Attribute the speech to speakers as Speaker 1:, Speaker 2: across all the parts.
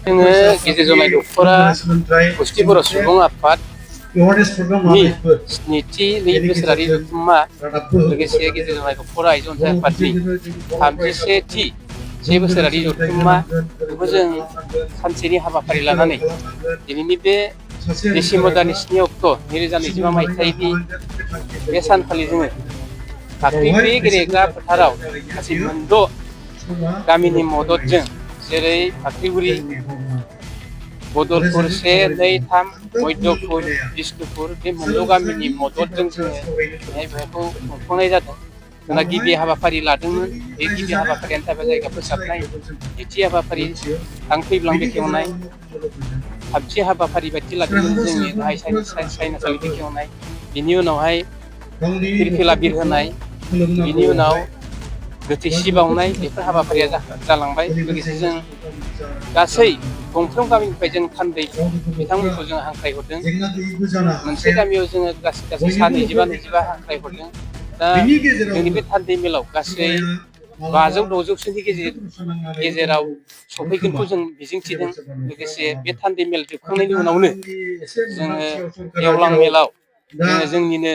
Speaker 1: जोङो गेजेर जनाय दखरा गुस्टि बर' सुबुं आफादनि स्निथि बोसोरारि जथुम्मा लोगोसे गेजेर जनाय दखरा आइजो अनसाय आफादनि 31थि बोसोरारि जथुम्माखौ जों सानसेनि हाबाफारि लानानै दिनैनि बे डिसेम्बर दाननि 7 अक्ट' 2025 मायथाइनि बे सानखालि जोङो फाख्रि गेलेग्रा फोथाराव गासै मोनद' गामिनि मददजों जेरै फाख्रिगुरि, बदलपुर 1, 2, 3, मध्यपुर, बिष्णुपुर बे मोनद' गामिनि मददजों जोङो बेखौ खुंफुंनाय जादों। जोंना गिबि हाबाफारि लादोंमोन। बे गिबि हाबाफारियानो जाबाय जायगा फोसाबनाय, नैथि हाबाफारि थांफैब्लां बेखेवनाय, थामथि हाबाफारि बायदि लादोंमोन जोंनि गाहाय साइनासालि बेखेवनाय, बिनि उनावहाय फिरफिला बिरहोनाय, बिनि उनाव गोथै सि बावनाय बेफोर हाबाफारिया जालांबाय। लोगोसे जों गासै गंफ्रोम गामिनिफ्राय जों थान्दै बिथांमोनखौ जों हांख्रायहरदों। मोनसे गामियाव जोङो गासै सा 25 हांख्रायहरदों। दा जोंनि बे थान्दै मेलाव गासै 500-600सोनि गेजेराव सफैगोनखौ जों मिजिंथिदों। लोगोसे बे थान्दै मेल जोबखांनायनि उनावनो जोङो गेवलां मेलाव जोंनिनो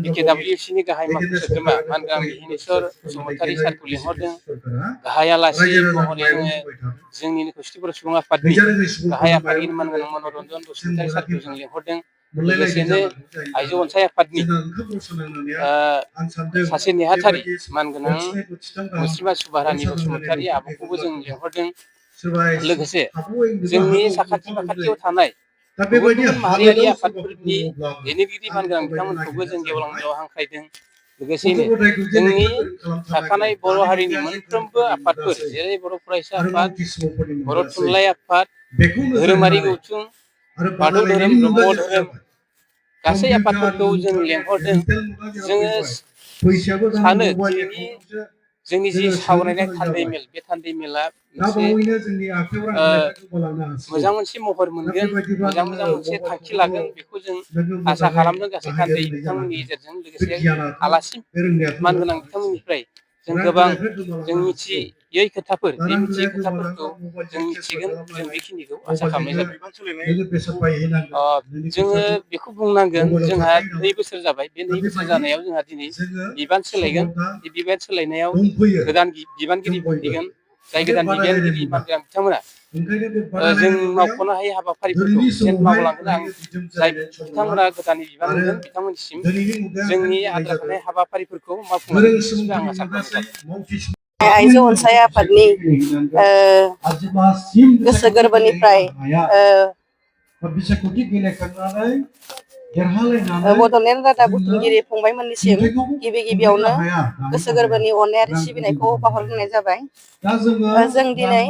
Speaker 1: BKWCनि गाहाय मावफुं सोद्रोमा मानगां मिहिनेस्वर बसुमतारी सारखौ लिंहरदों। गाहाय आलासि महरै जोंनिनो खौसेथि बर' सुबुं आफादनि गाहाय आफादगिरि मानगोनां मनरन्जन बसुमतारी सारखौ जों लिंहरदों। लोगोसेनो आइजो अनसाय आफादनि सासे नेहाथारि मानगोनां मुस्रिमा सुबारानि बसुमतारी आब'खौबो जों लिंहरदों। लोगोसे जोंनि साखाथि फाखाथियाव थानाय गुबुन गुबुन माहारियारि आफादफोरनि दैदेनगिरि मानगोनां बिथांमोनखौबो जों गेवलां मेलाव हांख्रायदों। लोगोसेयैनो जोंनि थाखानाय बर' हारिनि मोनफ्रोमबो आफादफोर जेरै बर' फरायसा आफाद, बर' थुनलाइ आफाद, धोरोमारि गौथुम, बाथौ धोरोम, ब्रह्म धोरोम गासै आफादफोरखौ जों लेंहरदों। जोङो सानो दिनैनि जोंनि जि सावरायनाय थान्दै मेल, बे थान्दै मेला मोनसे मोजां मोनसे महर मोनगोन, मोजां मोनसे थांखि लागोन बेखौ जों आसा खालामदों गासै थान्दै बिथांमोननि गेजेरजों। लोगोसे आलासि मानगोनां बिथांमोननिफ्राय जों गोबां जों मिथियै खोथाफोर, बे मिथियै खोथाफोरखौ जों मिथिगोन। जों बेखिनिखौ आसा खालामनाय जाबाय। जोङो बेखौ बुंनांगोन जोंहा 2 बोसोर जाबाय। बे 2 बोसोर जानायाव जोंहा दिनै बिबान सोलायगोन। बे बिबान सोलायनायाव गोदान बिबानगिरि फैगोन। जाय गोदान बिबानगिरि मानगोनां बिथांमोना जों मावख'नो हायै हाबाफारिफोरखौ जेन मावलांगोन। आं जाय बिथांमोना गोदानै बिबान मोनगोन बिथांमोननिसिम जोंनि आद्रा थानाय हाबाफारिफोरखौ मावफुंलांगोन बेखौ आं आसा खालामनाय जाबाय।
Speaker 2: आइजो अनसाय आफादनि गोसो गोरबोनिफ्राय बड'लेण्ड रादाब बुथुमगिरि फंबायमोननिसिम गिबि गिबियावनो गोसो गोरबोनि अननायारि सिबिनायखौ बावहरग्रोनाय जाबाय। जों दिनै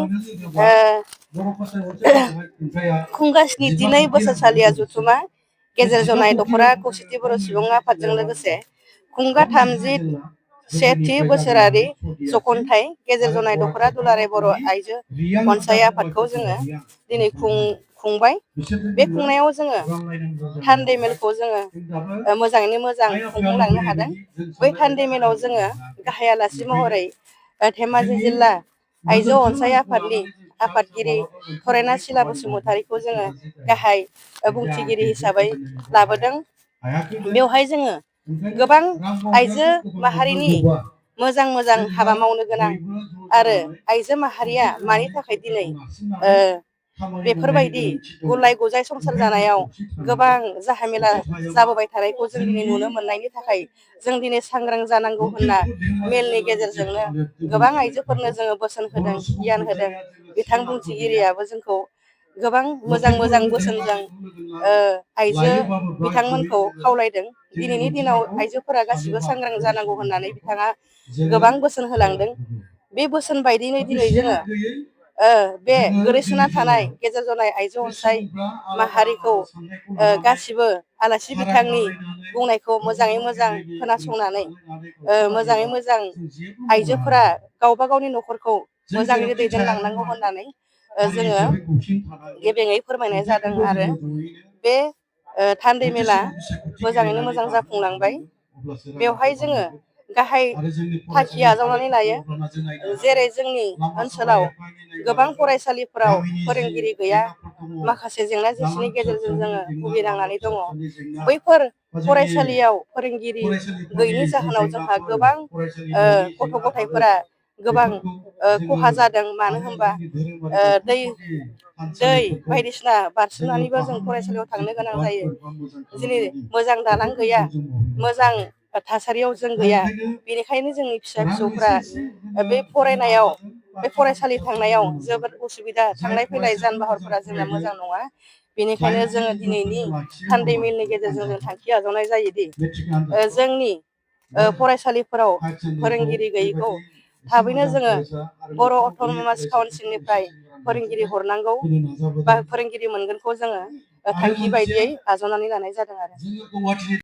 Speaker 2: खुंगासिनो 2 बोसोरसालिया जथुम्मा गेजेर जनाय दखरा खौसेथि बर' सुबुं आफादजों लोगोसे खुंगा 31थि बोसोरारि जखनथाइ गेजेर जनाय दखरा दुलाराय बर' आइजो अनसाय आफादखौ जोङो दिनै खुंबाय। बे खुंनायाव जोङो थान्दै मेलखौ जोङो मोजाङैनो मोजां खुंफुंलांनो हादों। बै थान्दै मेलाव जोङो गाहाय आलासि महरै धेमाजि जिल्ला आइजो अनसाय आफादनि आफादगिरि फरायना सिला बसुमतारीखौ जोङो गाहाय बुंथिगिरि हिसाबै लाबोदों। बेवहाय जोङो गोबां आइजो माहारिनि मोजां मोजां हाबा मावनो गोनां आरो आइजो माहारिया मानि थाखाय दिनै बेफोरबायदि गुलाय गुजाय संसार जानायाव गोबां जाहामेला जाबोबाय थानायखौ जों दिनै नुनो मोननायनि थाखाय जों दिनै सांग्रां जानांगौ होनना मेलनि गेजेरजोंनो गोबां आइजोफोरनो जोङो बोसोन होदों, गियान होदों। बिथां बुंथिगिरियाबो जोंखौ गोबां मोजां मोजां बोसोनजों आइजो बिथांमोनखौ खावलायदों। दिनैनि दिनाव आइजोफोरा गासिबो सांग्रां जानांगौ होननानै बिथाङा गोबां बोसोन होलांदों। बे बोसोन बायदियैनो दिनै जोङो बे गोलैसोना थानाय गेजेर जनाय आइजो अनसाय माहारिखौ गासिबो आलासि बिथांनि बुंनायखौ मोजाङै मोजां खोनासंनानै मोजाङै मोजां आइजोफोरा गावबा गावनि न'खरखौ मोजाङैनो दैदेनलांनांगौ होननानै जोङो गेबेङै फोरमायनाय जादों। आरो बे थान्दै मेला मोजाङैनो मोजां जाफुंलांबाय। बेवहाय जोङो गाहाय थांखि आजावनानै लायो। जेरै जोंनि ओनसोलाव गोबां फरायसालिफोराव फोरोंगिरि गैया, माखासे जेंना जेंसिनि गेजेरजों जोङो भुगिनांनानै दङ। बैफोर फरायसालियाव फोरोंगिरि गैयैनि जाहोनाव जोंहा गोबां गथ' गथायफोरा गोबां खहा जादों। मानो होनबा दै बायदिसिना बारसोमनानैबो जों फरायसालियाव थांनो गोनां जायो। दिनै मोजां दालां गैया, मोजां थासारियाव जों गैया। बेनिखायनो जोंनि फिसा फिसौफ्रा बे फरायनायाव, बे फरायसालि थांनायाव जोबोद उसुबिदा, थांलाय फैलाय जान बाहनफोरा जोंना मोजां नङा। बेनिखायनो जोङो दिनैनि सानडे मेलनि गेजेरजों जों थांखि आजावनाय जायोदि जोंनि फरायसालिफोराव फोरोंगिरि गैयैखौ थाबैनो जोङो बर' अट'नमास काउन्सिलनिफ्राय फोरोंगिरि हरनांगौ, बा फोरोंगिरि मोनगोनखौ जोङो थांखि बायदियै आजावनानै लानाय जादों आरो।